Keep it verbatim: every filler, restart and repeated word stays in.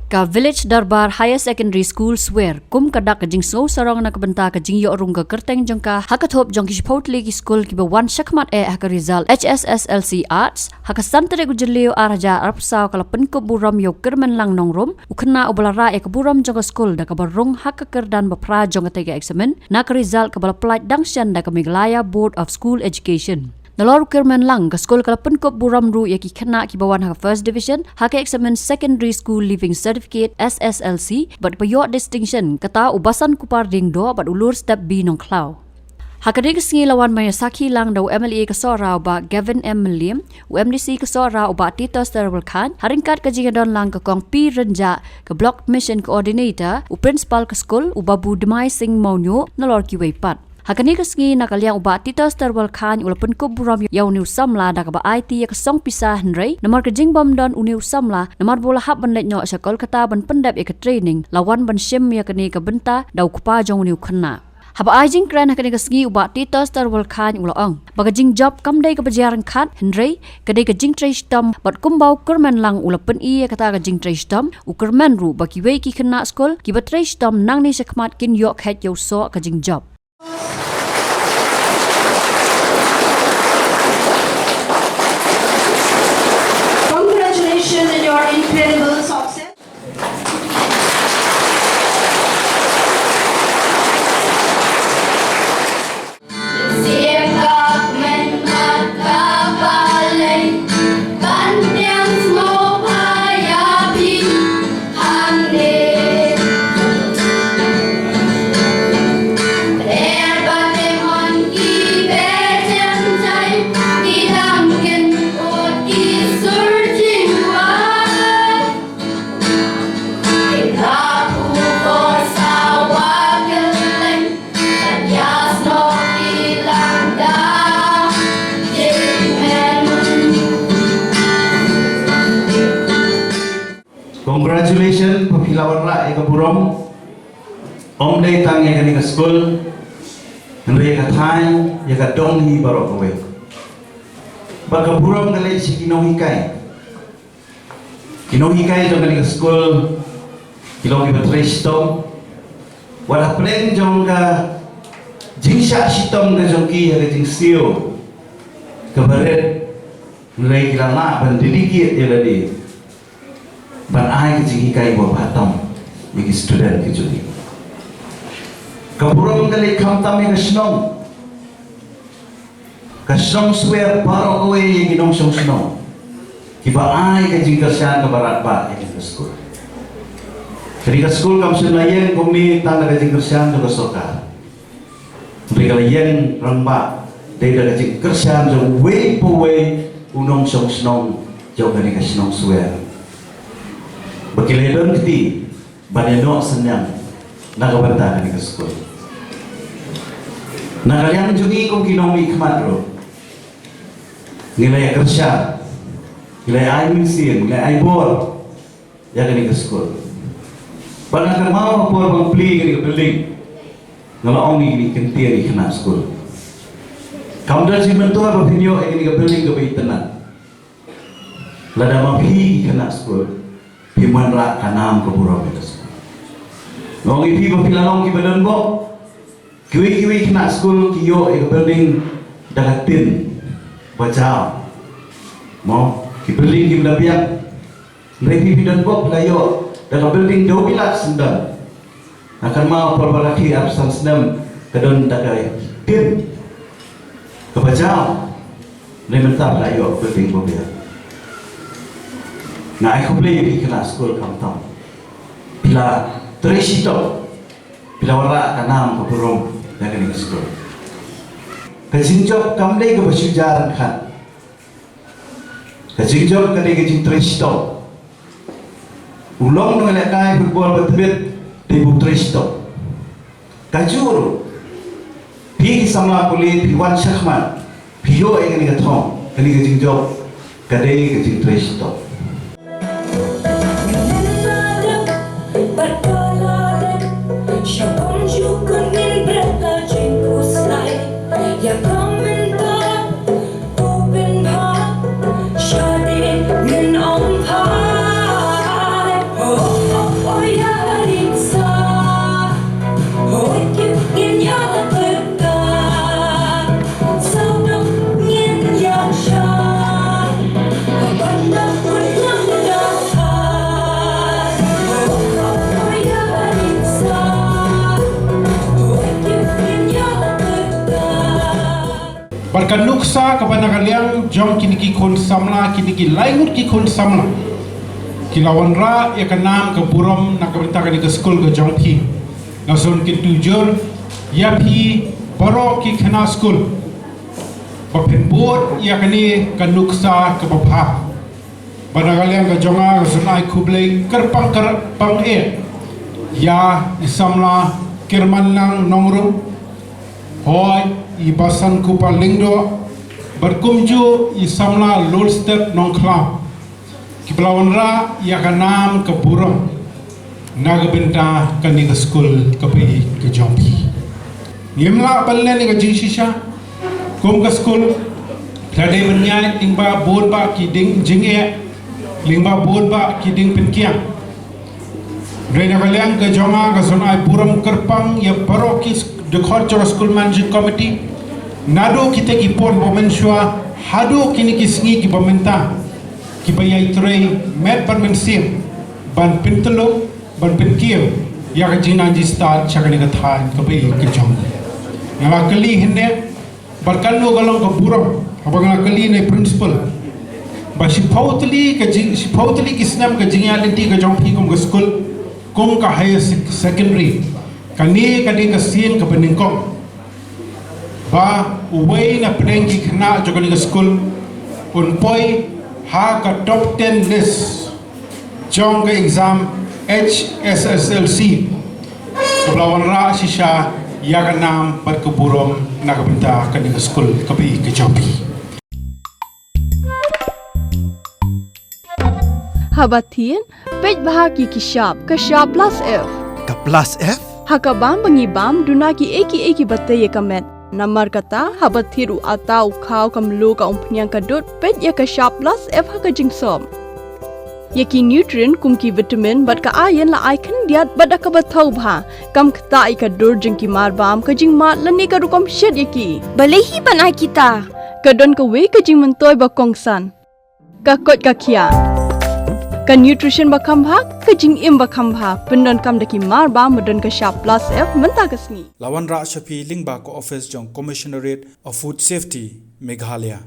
Ka Village Darbar Higher Secondary School Swer kum ka dak ka jingsngew sarong na ka bynta ka jingïoh rung ka kyrteng jong ka ha ka thup jong ki shiphew tylli ki skul kiba wan shakhmat eh ha ka result H S S L C Arts. Ha ka san tarik u Jylliew ar hajar arphew saw ka la pynkup burom ïa u Kyrmenlang Nongrum, u khynnah uba la rah ïa ka burom jong ka skul da kaba rung ha ka kyrdan ba phra jong katei ka eksamin na ka result kaba la pyllait dang shen da ka Meghalaya Board of School Education. Nalor u Kyrmenlang, ka skul ka la pynkup burom ruh ïa ki khynnah kiba wan ha ka first division ha ka eksamin Secondary School Leaving Certificate, S S L C, bad ba ïoh distinction, kata u Basan Kupar Diengdoh bad u Lurstep B Nongkhlaw. Ha kane ka sngi la wan ban ïa sakhi lang da u M L A ka Sohra u Bah Gavin M Mylliem, u M D C ka Sohra u Bah Titos Tyrwel Chyne, ha ryngkat ka jingïadon lang ka Kong P Rynjah, ka Block Mission Coordinator, u Principal ka skul u Babu Dmai Singh Mawnyoh, nalor kiwei pat. Ha kane ka sngi na ka liang u Bah Titos Tyrwel Chyne u la pynkup burom ïa une u samla da kaba aiti ïa ka song pisa, hynrei namar ka jingbym don une u samla, namar ba u la hap ban leit noh sha Kolkata ban pyndep ïa ka training, la wan ban shim ïa kane ka bynta da u kpa jong une u khynnah. Haba ai jingkren ha kane ka sngi u Bah Titos Tyrwel Chyne u la ong ba ka jingjop kam dei kaba jia ryngkat, hynrei ka dei ka jingtrei shitom, bad kumba u Kyrmenlang u la pyni ïa kata ka jingtrei shitom, u kyrmen ruh ba kiwei ki khynnah skul kiba trei shitom nangne shakhmat kin ïoh kheit ïa u soh ka jingjop. Congratulations on your incredible success. Congratulations, phi la wanrah ïa ka burom. Ym dei tang ïa kane ka skul, hynrei ïa ka thaiñ, ïa ka dong hi baroh kawei. Bad ka burom ka leit sha ki nonghikai. Ki nonghikai jong kane ka skul ki long kiba trei shitom. Wat hapdeng jong ka jingshah shitom ka jong ki ha ka jingsiew kaba rit, hynrei ki la lah ban dedicate ïa lade ban ai ka jinghikai ba bha tam ïa ki student ki jong ki. Ka burom ka leit khamtam ïa ka shnong. Ka shnong Swer baroh kawei, ïa ki nongshong shnong kiba ai ka jingkyrshan kaba radbah ïa ka skul. Kane ka skul kam shym la ïeng kumne tang da ka jingkyrshan jong ka sorkar. Hynrei ka la ïeng rangbah dei da ka jingkyrshan jong uwei pa uwei u nongshong shnong jong kane ka shnong Swer. Ba ki la don kti ban ïa noh synñiang na ka bynta kane ka skul. Na ka liang jong ngi kum ki nongmihkhmat ruh, ngi la ïa kyrshan, ngi la ïa ai mynsiem, ngi la ïa ai bor ïa kane ka skul. Bad nga kynmaw ha por ba nga plie kane ka building, nga la ong ïa kine ki kyntien ki khynnah skul, kam don jingmyntoi ba phin ïoh ïa kane ka building kaba itynnad lada ma phi ki khynnah skul phim wanrah ka nam ka burom ïa ka skul. Nga ong ïa phi ba phi la long kiba donbok. Kiwei kiwei khynnah skul ki ïoh ïa ka building da ka tin ba jaw, mo, ki building kiba la biang. Hynrei phi, phi donbok phi la ïoh da ka building da u bilat syndon. Nga kynmaw por ba la khih arphew san snem ka don da ka tin kaba jaw. Hynrei mynta phi la ïoh building ba biang. Nga ai khublei ïa phi khynnah skul khamtam. Phi la trei shitom, phi la wanrah ka nam ka burom ïa kane ka skul. Ka jingjop kam dei kaba shu jia ryngkat. Ka jingjop ka dei ka jingtrei shitom. U long nongïalehkai football ba tbit dei ba u trei shitom. Kajuh ruh, phi ki samla pule phi wan shakhmat, phi ïoh ïa kane ka thong, kane ka jingjop ka dei ka jingtrei shitom. Ka nuksa kaba na ka liang jong kine ki khun samla, kine ki lai ngut ki khun samla, ki la wanrah ïa ka nam ka burom na ka bynta kane ka skul ka jong phi. Nga sngewkyntu jur ïa phi baroh ki khynnah skul ba phin bud ïa kane ka nuksa kaba bha. Ba na ka liang ka jong nga, nga sngewbha ai khublei kyrpang kyrpang eh ïa i samla Kyrmanlang Nongrum, hooid i Basan Kupa Lyngdoh, bad kumjuh i samla Lulstep Nongkhlaw, kiba la wanrah ïa ka nam ka burom na ka bynta kane ka skul kaba ïeit ka jong phi. Ngim lah ban len ïa ka jingshisha kum ka skul, lada ban ïaid lyngba bun bah ki ding jingeh, lyngba bun bah ki ding pynkiang. Hynrei na ka liang ka jong nga, nga sngewbha ai burom kyrpang ïa baroh ki dkhot jong ka School Managing Committee, naduh kita ki por ba mynshuwa haduh kine ki sngi kiba mynta, kiba ïai trei met bad mynsiem ban pyntylli, ban pynkiew ïa ka jingnang jingstad sha kane ka thaiñ kaba ïeit ka jong ngi. Nga la kylli hynne, bad kano ka long ka burom haba nga la kylli na i principal, ba shiphew tylli ka jing, shiphew tylli ki snem ka jingïaid lynti ka jong phi kum ka skul, kum ka higher sec-, secondary, kane ka dei ka sien kaba nyngkong ba uwei na pdeng ki khynnah jong kane ka skul un poi ha ka top ten list jong ka exam H S S L C, kaba la wanrah shisha ïa ka nam bad ka burom na ka bynta kane ka skul kaba ïeit ka jong phi. Haba thied, peit bha ki ki shap, ka shap plus F. Ka plus F? Ha ka bam ba ngi bam, duna kiei kiei kiba tei ïa ka met. Namar kata, haba thied u atta, u khaw, ka mluh, ka umphniang, ka dud, peit ïa ka shap plus F ha ka jingsop. Ïa ki nutrient kum ki vitamin bad ka iron la ai khyndiat bad da kaba thaw bha. Kam ktah ïa ka dur jong ki marbam, ka jingmad lane ka rukom shet ïa ki. Balei hi ban ai kita? Ka don kawei ka jingmyntoi ba kongsan. Ka koit ka khiah. Ka nutrition ba kham bha, ka jingim ba kham bha. Pyndonkam da ki marbam ba don ka shap plus F mynta ka sngi. La wanrah sha phi lyngba ka office jong Commissionerate of Food Safety, Meghalaya.